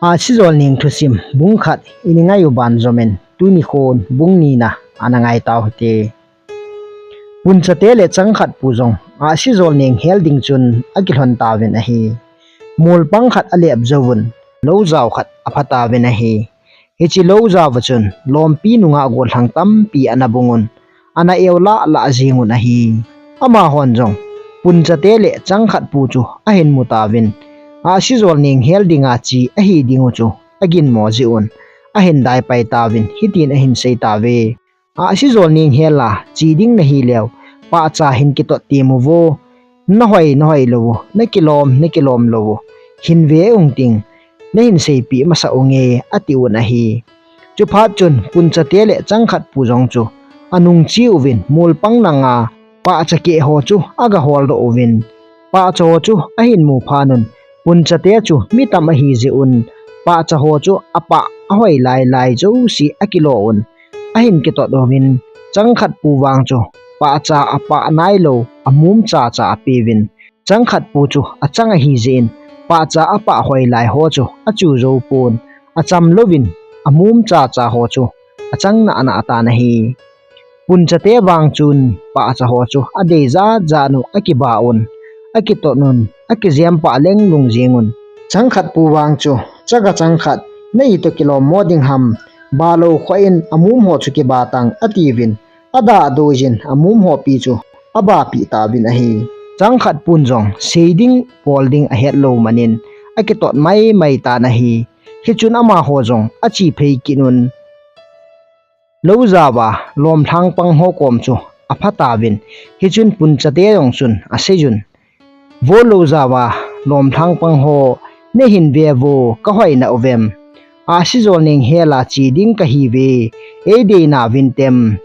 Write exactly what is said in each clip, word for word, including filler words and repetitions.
Ahsijolneng thusim bung khat ini ngai u banjomin tuni khon bung nina ana ngai tau hite. Punchate le Changkhatpu jong Ahsijolneng hel ding chun akilhon tauvin ahi. Molpang khat alep jouvun, loujao khat apha tauvin ahi. Hiche loujao a chun lompi nungah gollhang tampi ana bungun, ana eolah lah jingun ahi. Amahon jong Punchate le Changkhatpu chu ahin mu tauvin, Ahsijolneng hel dinga che ahi dingu chu aginmo jeh un, ahin daipai tauvin hitin ahin sei tauve. Ahsijolneng hel a che ding nahi leu, pahcha hin kitot temu vo. Nahoi nahoi lou u, nakilom nakilom lou u, hin ve ung ting, nahin seipeh masa unge, atiun ahi. Chuphat chun Punchate le Changkhatpu jong chu anung che uvin, molpang langa pahcha keh ho chu aga holdoh uvin, pahcha ho chu ahin mu phat un, Punchate chu mi tam ahi jeh un, pahcha ho chu apah ahoi lai lai jouse akilo un, ahin kitot uvin, Changkhatpu vang chu pahcha apah nailou, amum chacha apeuvin, Changkhatpu chu achang ahi jeh in, pahcha apah hoi lai ho chu achu jou pon, acham louvin, amum chacha ho chu achang nana atan ahi. Punchate vang chun pahcha ho chu adei jat jat un akiba un, akitot un, akijem pah leng lung jingun, Changkhatpu vang chu chaga chang khat, na itoh kilom mo ding ham, ba lou khoh in amum ho chu kiba tang, atiuvin, adah doh jin amum ho pi chu abapeh tauvin ahi. Changkhatpun jong sei ding pol ding ahet lou manin, akitot mai mai tan ahi. Hichun amaho jong ache phei kit un, loujao a lomlhang pang ho kom chu apha tauvin, hichun Punchate jong chun asei un, vo loujao a lomlhang pang ho, nahin ve vo, kahoi na uvem? Ahsijolneng hel a che ding kahiuve, eidei nauvin tem,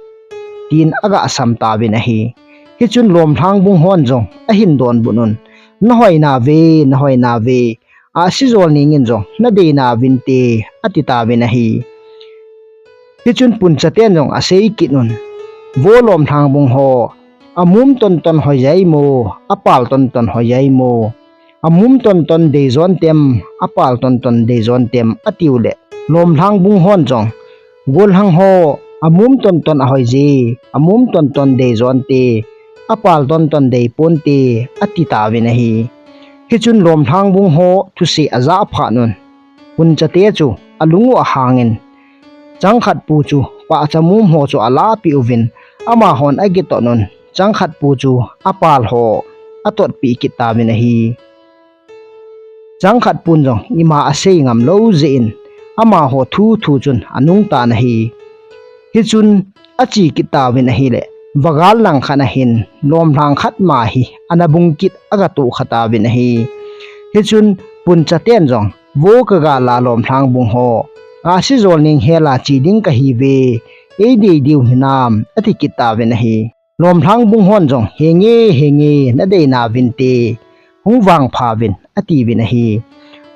tin aga sam tauvin ahi. Hichun lomlhang bung hon jong ahin donbut un, nahoi nauve, nahoi nauve, Ahsijolneng in jong nadei nauvinte, ati tauvin ahi. Hichun Punchaten jong asei kit un, vo lomlhang bung ho, amum tonton hoi jai mo, apal tonton hoi jai mo, amum tonton deijon tem, apal tonton deijon tem, atiu le, lomlhang bung hon jong, gollhang ho, amum tonton ahoi je, amum tonton deijon te, apal tonton deiponte, ati tauvin ahi. Hichun lomlhang bung ho thusei ajah phat un, Punchate chu alung u ahangin, Changkhatpu chu pahcha mum ho chu alahpeh uvin, amahon akitot un, Changkhatpu chu apal ho atotpeh kit tauvin ahi. Changkhatpun jong ima asei ngam lou jeh in, amaho thu thu chun anung tan ahi. Hichun ache kit tauvin ahile, vagal langkhat ahin, lomlhang khat ma hi ana bung kit, aga tohkha tauvin ahi. Hichun Punchaten jong, vo kagal a lomlhang bung ho, Ahsijolneng hel a che ding kahiuve, eidei diu hinam, ati kit tauvin ahi. Lomlhang bung hon jong, henge, henge, nadei nauvinte, hung vangpha uvin, atiuvin ahi.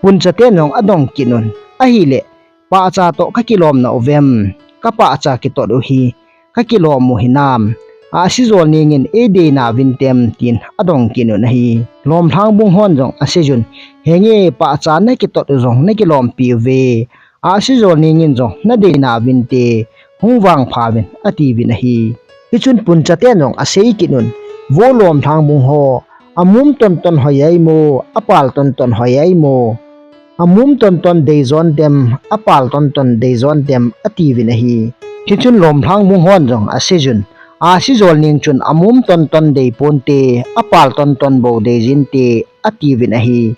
Punchaten jong adong kit un, ahile, pahcha toh kakilom nauvem, kapahcha kitot u hi, kakilom u hinam, Ahsijolneng in eidei nauvin tem, tin adong kit un ahi. Lomlhang bung hon jong asei un, henge, pahcha nakitot u jong nakilompi uve, Ahsijolneng in jong nadei nauvinte, hung vangpha uvin, atiuvin ahi. Hichun Punchaten jong asei kit un, vo lomlhang bung ho, amum tonton hoi jai mo, apal tonton hoi jai mo, amum tonton deijon tem, apal tonton deijon tem, atiuvin ahi. Hichun lomlhang bung hon jong asei un, Ahsijolneng chun amum tonton deiponte, apal tonton bou deijinte, atiuvin ahi.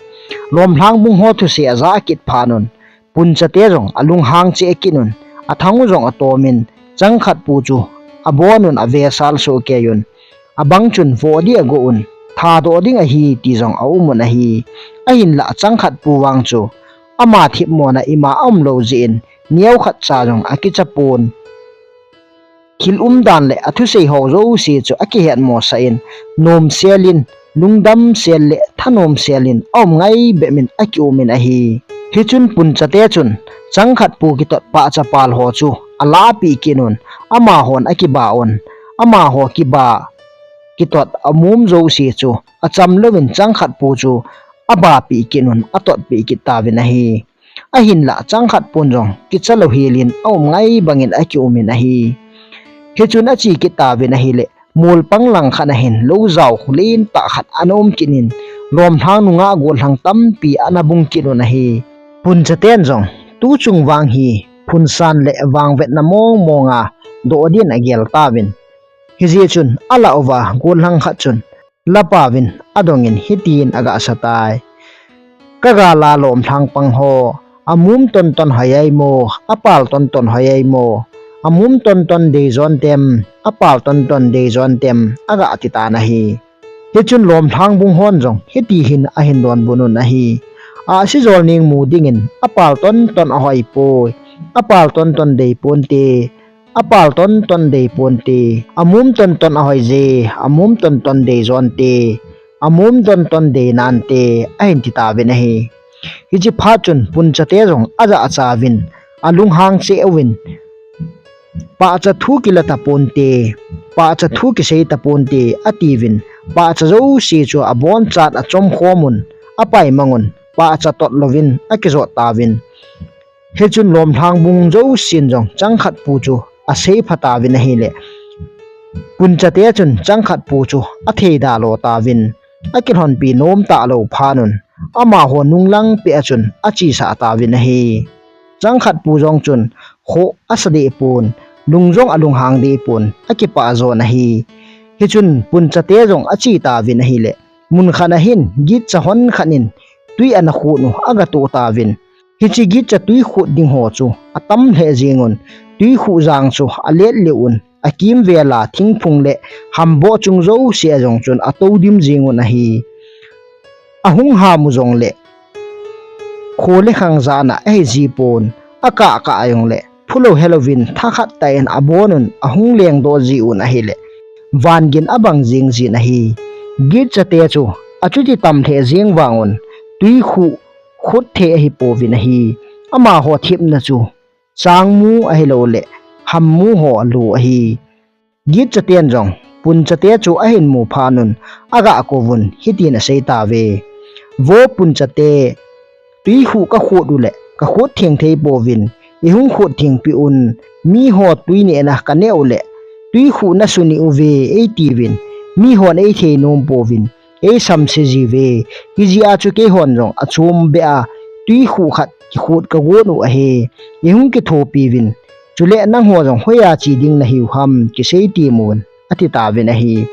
Lomlhang bung ho thusei ajah kit phat un, Punchate jong alunghang cheh kit un, athang u jong atomin, Changkhatpu chu abon un, avesal soh kei un, abang chun voh ding ago un, thadoh ding ahi ti jong aum un ahi. Ahinlah Changkhatpu vang chu ama themmona ima aum lou jeh in, neokhat cha jong akicha pon. Thil umdan le athusei ho jouse chu akihetmosah in, nomsel in, lungdamsel le thanomsel in aum ngai bep in akium in ahi. Hichun Punchate chun Changkhatpu kitot pahcha pal ho chu alahpeh kit un, amahon akiba un, amaho kiba kitot amum jouse chu acham louvin Changkhatpu chu abapeh kit un, atotpeh kit tauvin ahi. Ahinlah Changkhatpun jong kicha lou helin aum ngai bangin akiumin ahi. Hichun ache kit tauvin ahileh, mol pang lang khat ahin lou jao khu lentah khat ana um kit in, lomlhang nungah gollhang tampi ana bung kit un ahi. Punchaten jong tuchung vang hi phunsan le vangvetna mong monga doh din agel tauvin. Hijeh chun alah uva gollhang khat chun lapauvin adongin hitin agahsa tai. Ka gala lomlhang pang ho, amum tonton hoi aimo, apal tonton hoi aimo, amum tonton deijon tem, apal tonton deijon tem, agah ti tan ahi. Hichun lomlhang bung hon jong hiti hin ahin donbut un ahi. Ahsi jolneng mu dingin apal tonton ahoi poi, apal tonton dei ponte, apal tonton dei ponte, amum tonton ahoi je, amum tonton deijonte, amum tonton dei nante, ahin ti tauvin ahi. Hiche phat chun Punchate jong ajahcha uvin, alunghang cheh uvin, pahcha thu kila taponte, pahcha thu kisei taponte, atiuvin, pahcha jouse chu abonchat achom khom un, apai mang un, pahcha tot louvin akijot tauvin. Hichun lomlhang bung jousen jong Changkhatpu chu aseipha tauvin ahileh, Punchate chun Changkhatpu chu atheida lo tauvin, akilhonpi nom talou phat un, amaho nunglang peh a chun achesah tauvin ahi. Changkhatpu jong chun khoh asa deh pon, lung jong alunghang deh pon, akipah jon ahi. Hichun Punchate jong ache tauvin ahileh, mun khat ahin gitcha hon khat in twi ana khut u agatoh tauvin. Hiche gitcha twi khut ding ho chu atam lheh jeng un, twi khuh jang chu alet lheh un, akimvel a thingphung le hamboh chung jouse a jong chun atou dim jeng un ahi. Ahung ham u jongleh, kho le khang jana ahi ji pon, akah kah a jongleh, phulou helouvin thakhat tah in abon un ahung lengdoh ji un ahileh, van gin abang jeng jin ahi. Gitchate chu achuti tam lheh jeng vang un, twi khuh khut thei ahi pouvin ahi. Amaho thepna chu changmu ahilouleh hammu ho alo ahi. Gitchaten jong Punchate chu ahin mu phat un, agah kouvun hitin asei tauve. Vo Punchate, twi khuh ka khut uleh ka khut theng thei pouvin, eihung khut thengpeh un, miho twi nehna ka neh uleh, twi khuh nasu neh uve eitiuvin, mihon eithei nom pouvin, eisamse jiuve. Hijeh a chu keihon jong achom beh a twi khuh khat kikhut kagot u ahi. Eihung kithopiuvin, chuleh nangho jong hoiya che ding nahiu ham, kisei temun, ati tauvin ahi.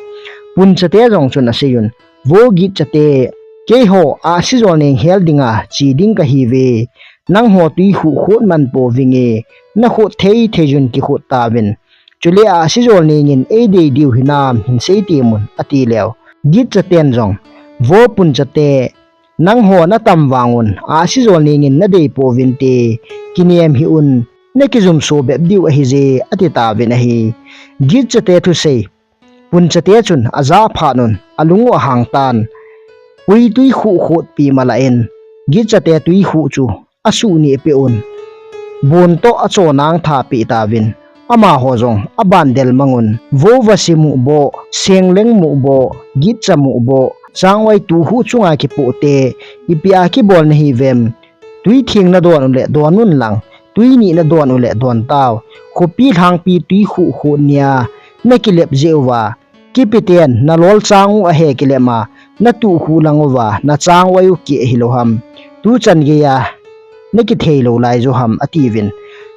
Punchate jong chun aseiyun, Vo Gitchate, keiho ahsi jolneng hel dinga che ding kahiuve. Nangho twi khuh khut man pouvinge, nakhut thei thei jun kikhut tauvin. Chuleh ahsi jolneng in eidei diu hinam hinsei temun, ati leu. Gitchaten jong, Vo Punchate, nangho natam vang un ahsi jolneng in nadei pouvinte, kinem hih un, nakijumso bep diu ahije, ati tauvin ahi. Gitchate thusei Punchate chun ajah phat un alung u ahang tan. Pui twi khuh khutpi malah in, Gitchate twi khuh chu asuh neh peh un, bon toh achonang tha peh tauvin, amaho jong aban del mang un, Vo Vasimuhboh, Senglengmuhboh, Gitchamuhboh, Changoi tu khuh chunga kipohte, ipia kibol nahiuvem? Twi theng nadon uleh don un lang, twi neh nadon uleh don tau. Khopi lhangpi twi khuh khut nia nakilep jeh uva, kipiten nalol chang u ahe kilep a, natuh khuh lang uva nachang oi u keh hilou ham? Tuchan geiya nakithei lou lai jou ham, atiuvin,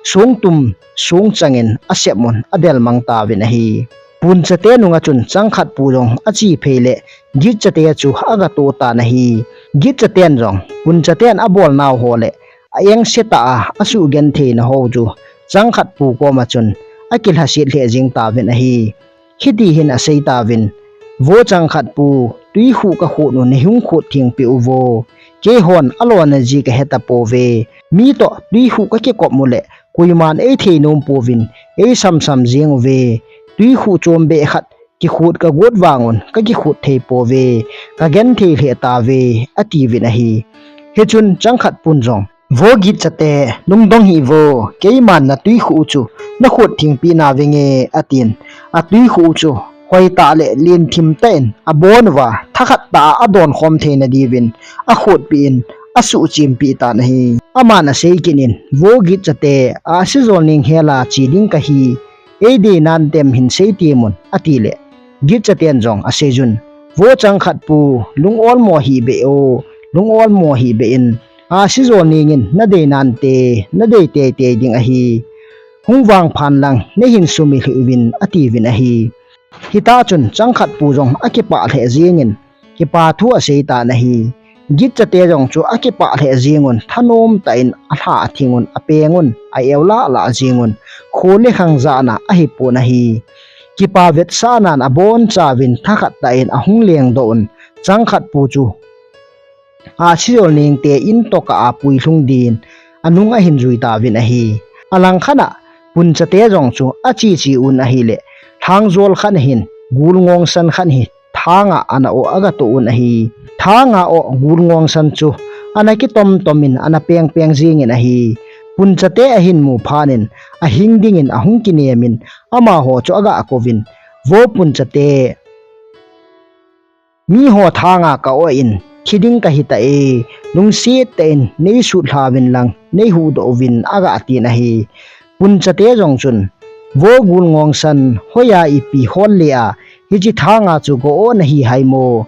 songtum songchang in asep un adel mang tauvin ahi. Punchate nunga chun Changkhatpu jong ache phei leh Gitchate chu agatoh tan ahi. Gitchaten jong Punchaten abolnau ho leh a engse tah a asuh gentheina ho chu Changkhatpu koma chun akilhaset lheh jeng tauvin ahi. Hiti hin asei tauvin, Vo Changkhatpu, twi khuh kakhut u neihung khut thengpeh uvo. Keihon alona ji kahe tapouve. Mi toh twi khuh kakikop uleh koiman eithei nom pouvin, eisamsam jeng uve. Twi khuh chom beh khat kikhut kagot vang un kakikhut thei pouve, kagenthei lheh tauve, atiuvin ahi. Hichun Changkhatpun jong, Vo Gitchate, lungdong hih vo, keiman natwi khuh u chu nakhut thengpeh nauvenge, atin. Atwi khuh u chu hoitah leh lenthim tah in abon uva, thakhat tah a adon khom theina diuvin akhutpeh in, asuhchimpi tan ahi. Aman asei kit in, Vo Gitchate, Ahsijolneng hela che ding kahi, eidei nan tem hin sei temun, atile. Gitchaten jong aseijun, Vo Changkhatpu, lung olmo hih beh o, lung olmo hih beh in, Ahsijolneng in nadei nante, nadei teitei ding ahi. Hung vangphan lang, neihin sumil hih uvin, atiuvin ahi. Hitah chun Changkhatpu jong akipah lheh jengin, kipa thu asei tan ahi. Gitchate jong chu akipah lheh jengun, thanom tah in alha athingun, apengun, a-eu lah lah jengun, kho le khang jahna ahipon ahi. Kipa vetsahnan abonchauvin thakhat tah in ahung lengdoh un, Changkhatpu chu Ahsijolneng te in tokah a puilhung din anung ahin jui tauvin ahi. Alangkhat a Punchate jong chu acheche un ahile, lhangjol khat ahin, gul ngongsan khat hi thanga ana-o agatoh un ahi. Thanga-o gul ngongsan chu ana kitom tomin ana pengpeng jengin ahi. Punchate ahin mu phatnin ahing dingin ahung kinemin amaho chu agakouvin, Vo Punchate, miho thanga ka-o in, thi ding kahi tai, lungset tah in neisutlhauvin lang, neihuhdoh uvin, agatin ahi. Punchate jong chun, Vo gul ngongsan, hoiya ipi hol le a, hiche thanga chu ga-o nahi haimo.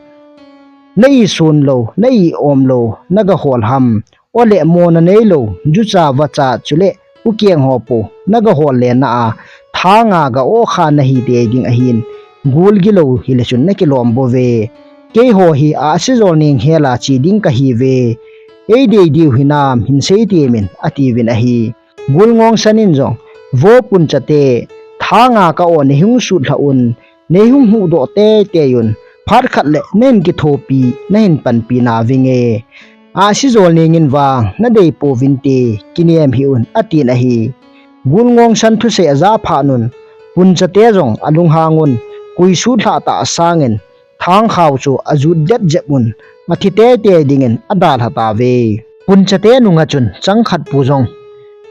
Na-isun lou, na-i-om lou, nagahol ham. Ole mona neilou, jucha vacha chule ukeng ho po, nagahol lena a, thanga ga-o kha nahi tei ding ahin, gul gilou hile chun nakilom bouve. Keiho hi Ahsijolneng hela che ding kahiuve. Eidei diu hinam hin sei temin, atiuvin ahi. Gul ngongsan in jong, Vo Punchate, thanga ka-o neihung sutlhah un, neihung huhdoh teitei un, phat khat le nahin kithopi, nahin panpi nauvinge. Ahsijolneng in vang nadei pouvinte, kinem hih un, atin ahi. Gul ngongsan thusei ajah phatnun, Punchate jong alunghang un, koi sutlhah tah sangin, thangkhao chu ajut det jep un, athi teitei dingin adalha tauve. Punchate nunga chun Changkhatpu jong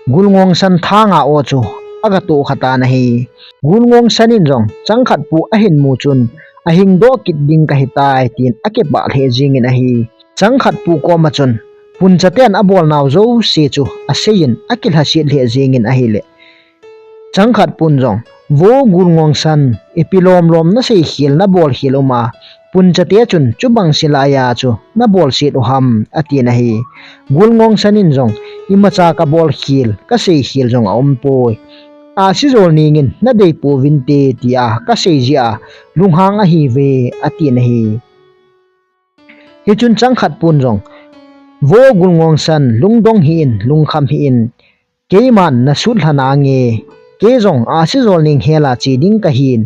gul ngongsan thanga-o chu agatoh kha tan ahi. Gul ngongsan in jong Changkhatpu ahin mu chun, ahingdoh kit ding kahitai tin akipah lheh jengin ahi. Changkhatpu koma chun Punchaten abolnau jouse chu aseiyin akilhaset lheh jengin ahile, Changkhatpun jong, Vo gul ngongsan, ipi lomlom nasei khel nabol khel uma, Punchate chun chubang se laiya chu nabolset u ham, atin ahi. Gul ngongsan in jong, imacha kabol khel, kasei khel jong aumpoi. Ahsijolneng in nadei pouvinte tia kasei jeh a lunghang ahiuve, atin ahi. Hichun Changkhatpun jong, Vo gul ngongsan, lungdong hih in, lungkham hih in, keiman nasutlha nange, kei jong Ahsijolneng hela che ding kahin,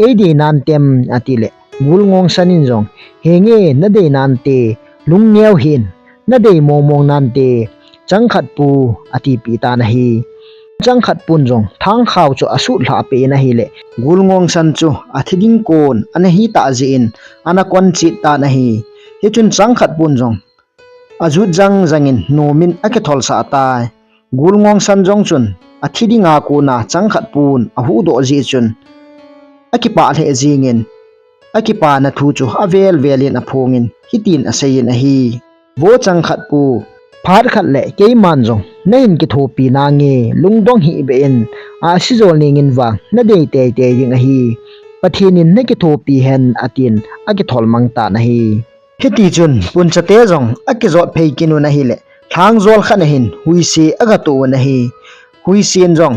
eidei nan tem, atile, gul ngongsan in jong, henge nadei nante, lungneo hih in, nadei mongmong nante, Changkhatpu, atipeh tan ahi. Changkhatpun jong thangkhao chu asutlhah peh in ahile, gul ngongsan chu athi ding kon ana hitah jeh in ana konchet tan ahi. Hichun Changkhatpun jong ajut jangjang in nomin akitholsah tai. Gul ngongsan jong chun athi dinga kona Changkhatpun ahuhdoh jeh chun akipah lheh jengin, akipana thu chu avel vel in aphongin, hitin aseiyin ahi. Vo Changkhatpu, phat khat le keiman jong nahin kithopi nange, lungdong hih beh in, Ahsijolneng in vang nadei teitei ding ahi. Pathen in nakithopi hen, atin akithol mang tan ahi. Hitichun Punchate jong akijot phei kit un ahile, lhangjol khat ahin huise agatoh un ahi. Huisen jong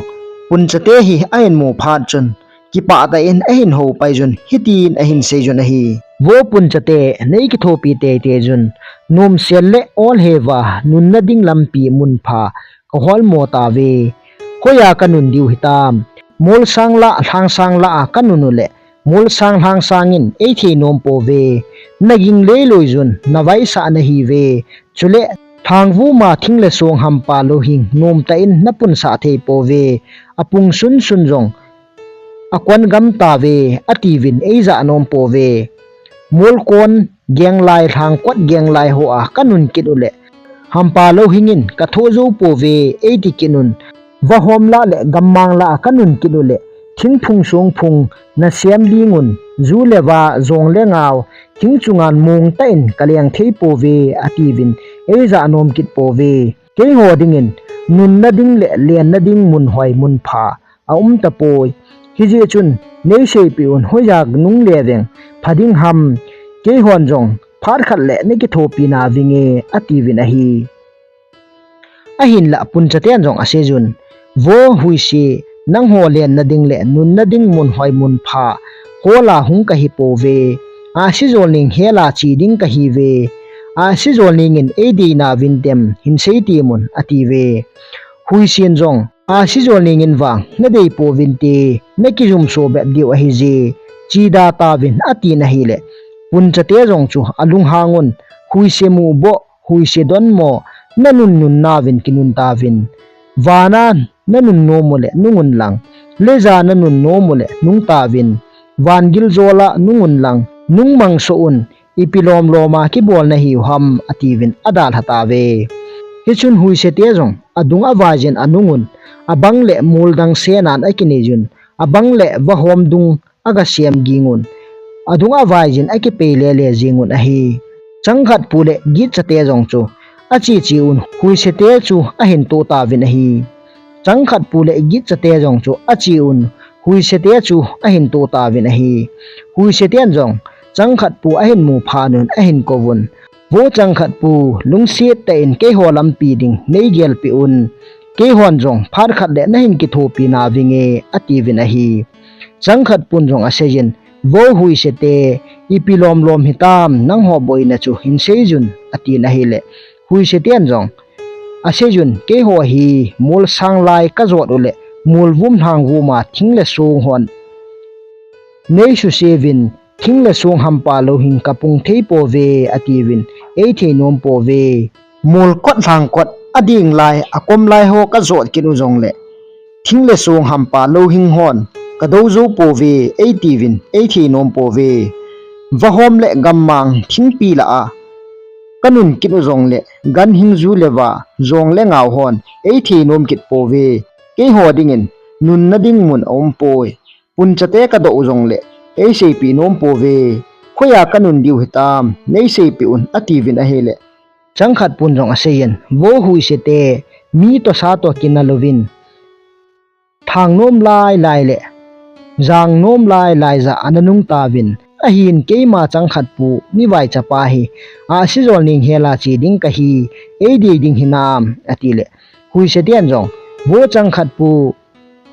Punchate hi ahin mu phat chun, kipah tah in ahin houpai jun, hitin ahin sei jun ahi. Vo Punchate, neikithopi teitei jun, nomsel le olheuva nunna ding lampi munpha kaholmo tauve. Hoiya kanun diu hitam? Molsang lah, lhangsang lah a kanun ule, molsang lhangsang in eithei nom pouve. Naging leiloi jun navaisah nahiuve. Chule, lhangvuma thing le song hampa louhing nomtah in napunsah thei pouve. Apung sunsun jong akon gam tauve, atiuvin eijah nom pouve. Molkon genglai, lhangkot genglai hoa kanun kit ule, hampa louhing in kathoh jou pouve, eiti kit un. Vahom lah le gammang lah a kanun kit ule, thingphung songphung nasem dingun, ju le va, jong le ngao, thing chunga mongtah in kaleng thei pouve, atiuvin eija nom kit pouve. Keiho dingin nunna ding le lenna ding mun hoi mun pha aum tapoi. Hijeh chun neiseipeh un, hoiya nungle veng pha ding ham, keihon jong phat khat le nakithopi nauvinge, atiuvin ahi. Ahinlah Punchaten jong aseijun, Vo Huise, nangho lenna ding le nunna ding mun hoi mun pha khola hung kahi pouve. Ahsi Jolneng hela che ding kahiuve. Ahsi Jolneng in eidei nauvin tem, hinsei temun, atiuve. Huisen jong, Ahsi Jolneng in vang nadei pouvinte, nakijumso bep diu ahije, che da tauvin, atin ahile, Punchate jong chu alunghang un, Huise muboh, Huise donmo, nanun nun nauvin kinun tauvin. Vana nanun nom ule nungun lang, leija nanun nom ule nung tauvin. Van giljola nungun lang, nungmang soh un, ipi lomloma kibol nahiu ham, atiuvin adalha tauve. Hichun Huisete jong adung avaijin anungun, abang le mol dang senan akineijun, abang le vahom dung agasem gingun, adung avaijin akipei lele jingun ahi. Changkhatpu le Gitchate jong chu acheche un, Huisete chu ahin toh tauvin ahi. Changkhatpu le Gitchate jong chu ache un, Huisete chu ahin toh tauvin ahi. Huiseten jong Changkhatpu ahin mu phat un ahin kouvun, Vo Changkhatpu, lungset tah in keiho lampi ding neigelpeh un, keihon jong phat khat le nahin kithopi nauvinge, atiuvin ahi. Changkhatpun jong aseijin, Vo Huisete, ipi lomlom hitam, nangho boina chu hinseijun, atin ahile, Huiseten jong aseijun, Keiho hi mol sang lai kajot ule, mol vum lhang vuma thing le song hon neisuseuvin, thing le song hampa louhing kapung thei pouve, atiuvin, eithei nom pouve. Mol kot lhang kot ading lai, akom lai ho kajot kit u jongle, thing le song hampa louhing hon kadou jou pouve, eitiuvin, eithei nom pouve. Vahom le gammang thingpi lah a kanun kit u jongle, ganhing ju le va, jong le ngao hon eithei nom kit pouve. Keiho dingin nunna ding mun aumpoi. Punchate kadoh u jongle eiseipeh nom pouve. Hoiya kanun diu hitam, neiseipeh un, atiuvin ahile, Changkhatpun jong aseijin, Vo Huisete, mi toh sa toh kina louvin, thang nom lailai le jang nom lailai jah a nanung tauvin, ahin keima Changkhatpu, mi vaichapa hi Ahsi Jolneng hela che ding kahi, eidei ding hinam, atile, Huiseten jong, Vo Changkhatpu,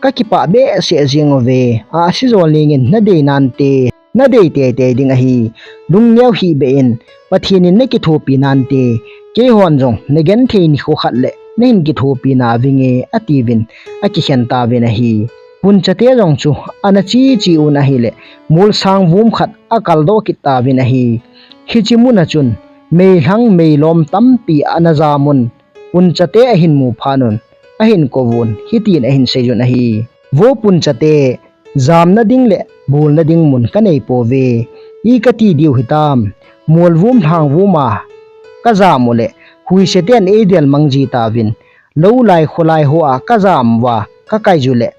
kakipah behseh jeng uve, Ahsi Jolneng in nadei nante, nadei teitei ding ahi, lungneo hih beh in, Pathen in nakithopi nante, keihon jong nagenthei nikho khat le nahin kithopi nauvinge, atiuvin akikhen tauvin ahi. Punchate jong chu ana cheche un ahile, mol sang vum khat akaldoh kit tauvin ahi. Hiche muna chun meilhang meilom tampi ana jam un, Punchate ahin mu phat un, ahin kouvun, hitin ahin seijun ahi. Vo Punchate, jamna ding le bolna ding mun kanei pouve. Ikati diu hitam, mol vum lhang vuma kajam ule, Huiseten eidel mang ji tauvin, lou lai kho lai hoa kajam uva kakai ju le,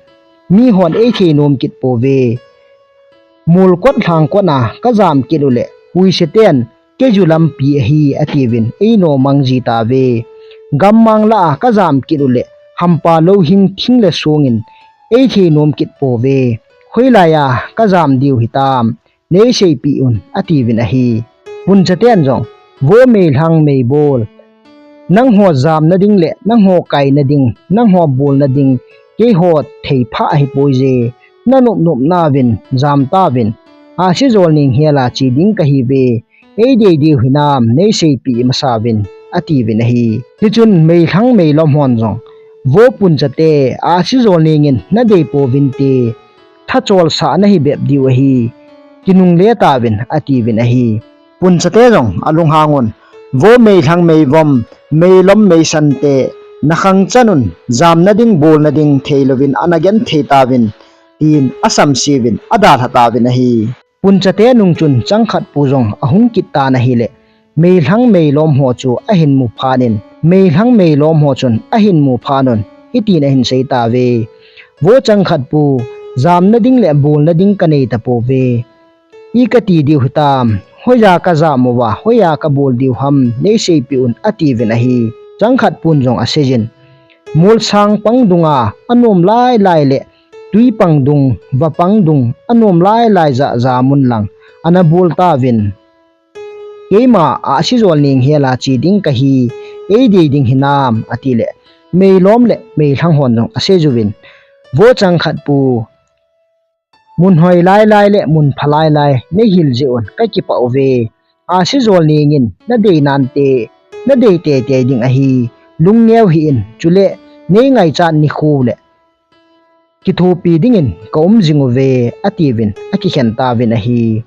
mihon eithei nom kit pouve. Mol kot lhang kot a kajam kit ule, Huiseten keiju lampi ahi, atiuvin eino mang ji tauve. Gammang lah a kajam kit ule, hampa louhing thing le songin eithei nom kit pouve. Hoilai a kajam diu hitam, neiseipeh un, atiuvin ahi. Punchaten jong, Vo meilhang meibol, nangho jamna ding le nangho kaina ding, nangho bolna ding, keiho theipha ahipoije. Nanop nop nauvin jam tauvin, Ahsi Jolneng hela che ding kahiuve. Eidei diu hinam, neiseipeh masauvin, atiuvin ahi. Hichun meilhang meilom hon jong, Vo Punchate, Ahsi Jolneng in nadei pouvinte, thacholsah nahi bep diu ahi, kinungle tauvin, atiuvin ahi. Punchate jong alunghang un, Vo meilhang meivom, meilom meisante, nakhang chan un jamna ding bolna ding theilouvin ana genthei tauvin, tin asamseuvin adalha tauvin ahi. Punchate nung chun Changkhatpu jong ahung kit tan ahile, meilhang meilom ho chu ahin mu phat in, meilhang meilom ho chun ahin mu phat un, hitin ahin sei tauve. Vo Changkhatpu, jamna ding le bolna ding kanei tapouve. Ikati diu hitam, hoiya kajam uva, hoiya kabol diu ham, neiseipeh un, atiuvin ahi. Changkhatpun jong aseijin, molsang pang dunga anom lailai le twi pang dung, va pang dung, anom lailai jah jam un lang, ana bol tauvin. Keima Ahsijolneng hela che ding kahi, eidei ding hinam, atile, meilom le meilhang hon jong aseiyuvin, Vo Changkhatpu, mun hoi lailai le mun pha lailai neihil jeh un kakipah uve. Ahsijolneng in nadei nante, nadei teitei ding ahi, lungneo hih in, chule neingaichat nikho le kithopi dingin kaum jing uve, atiuvin akikhen tauvin ahi.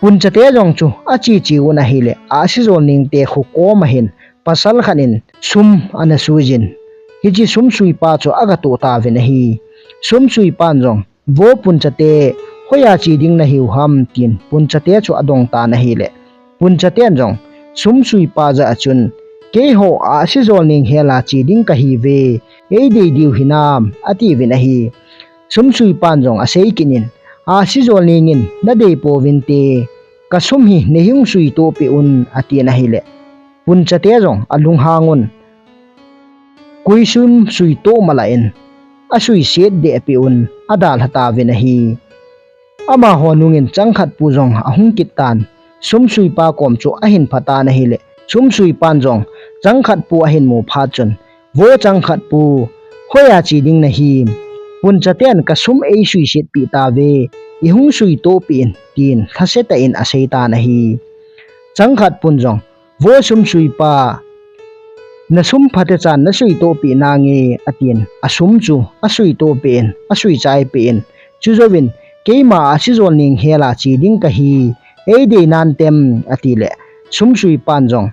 Punchate jong chu ache che un ahile, Ahsijolneng te kho koma hin pasal khat in sum ana suijin, hiche sumsuipa chu agatoh tauvin ahi. Sumsuipan jong, Vo Punchate, hoiya che ding nahiu ham, tin Punchate chu adong tan ahile, Punchaten jong sumsuipa jah a chun, Keiho Ahsijolneng hela che ding kahiuve, eidei diu hinam, atiuvin ahi. Sumsuipan jong asei kit in, Ahsijolneng in nadei pouvinte, kasum hi neihung suitohpeh un, atin ahile, Punchate jong alunghang un, koi sum suitoh malah in asuiset dehpeh un, adalha tauvin ahi. Amaho nungin Changkhatpu jong ahung kit tan, sumsuipa kom chu ahin phatan ahile, sumsuipan jong Changkhatpu ahin mu phat chun, Vo Changkhatpu, hoiya che ding nahim? Punchaten kasum eisuisetpeh tauve, ihung suitohpeh in, tin lhase tah in aseitan ahi. Changkhatpun jong, Vo sumsuipa, nasum phatechan nasuitohpeh nange, atin, asum chu asuitohpeh in, asuichaipeh in, chujouvin, Keima Ahsijolneng hela che ding kahi, eidei nantem, atile, sumsuipan jong,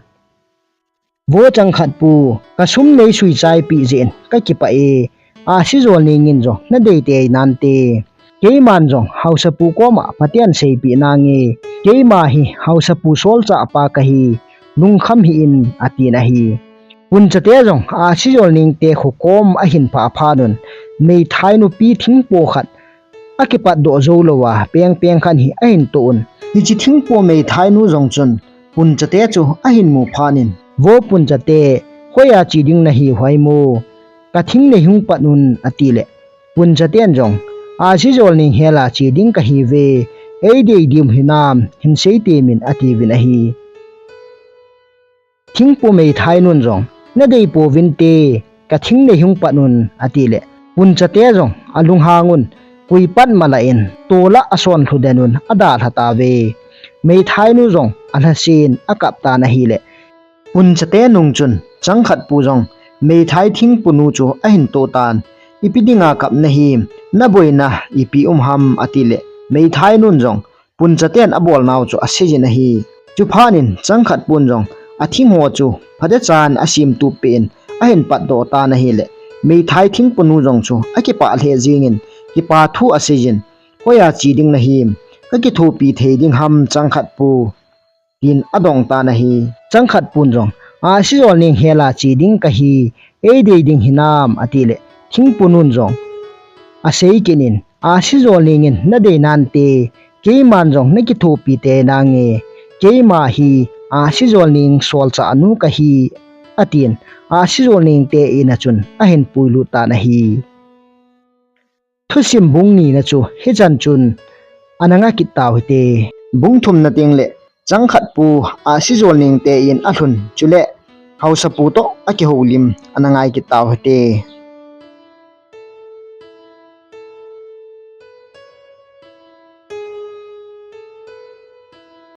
Vo Changkhatpu, kasum neisuichaipeh jeh in kakipah e, Ahsijolneng in jong nadei tei nante. Keiman jong haosapu koma phaten seipeh nange, keima hi haosapu solchahpa kahi, lungkham hih in, atin ahi. Punchate jong Ahsijolneng te kho kom ahin phah phat un, meithai nupi thingpo khat akipatdoh joulouva pengpeng khat hi ahin toh un, hiche thingpo meithainu jong chun Punchate chu ahin mu phat in, Vo Punchate, hoiya che ding nahiu ham, kathing neihung pat un, atile, Punchaten jong, Ahsijolneng hela che ding kahiuve, eidei diu hinam, hinsei temin, atiuvin ahi. Thingpo meithainun jong, Nadei pouvinte, kathing neihung pat un, atile, Punchate jong alunghang un, koi pat malah in tolah asonlhu den un, adalha tauve. Meithainu jong alhasen akap tan ahile, Punchate nung chun Changkhatpu jong meithai thingponu chu ahin toh tan, Ipi dinga kap nahim, naboina ipi um ham, atile, meithainun jong Punchaten abolnau chu aseijin ahi. Chuphat in Changkhatpun jong athingho chu phatechan asemtup peh in ahin patdoh tan ahile, meithai thingponu jong chu akipah lheh jengin, kipathu aseijin, Hoiya che ding nahim, kakithopi thei ding ham Changkhatpu, tin adong tan ahi. Changkhatpun jong, Ahsijolneng hela che ding kahi, eidei ding hinam, atile, thingponun jong asei kit in, Ahsijolneng in nadei nante, keiman jong nakithopi tei nange, keima hi Ahsijolneng solchahnu kahi, atin, Ahsijolneng te in'a chun ahin puilut tan ahi. Thusim bung nina chu hichan chun ana ngah kit tau hite. Bung thumna tengle Changkhatpu Ahsijolneng te in'a alhun, chule haosapu toh akihoulim ana ngai kit tau hite.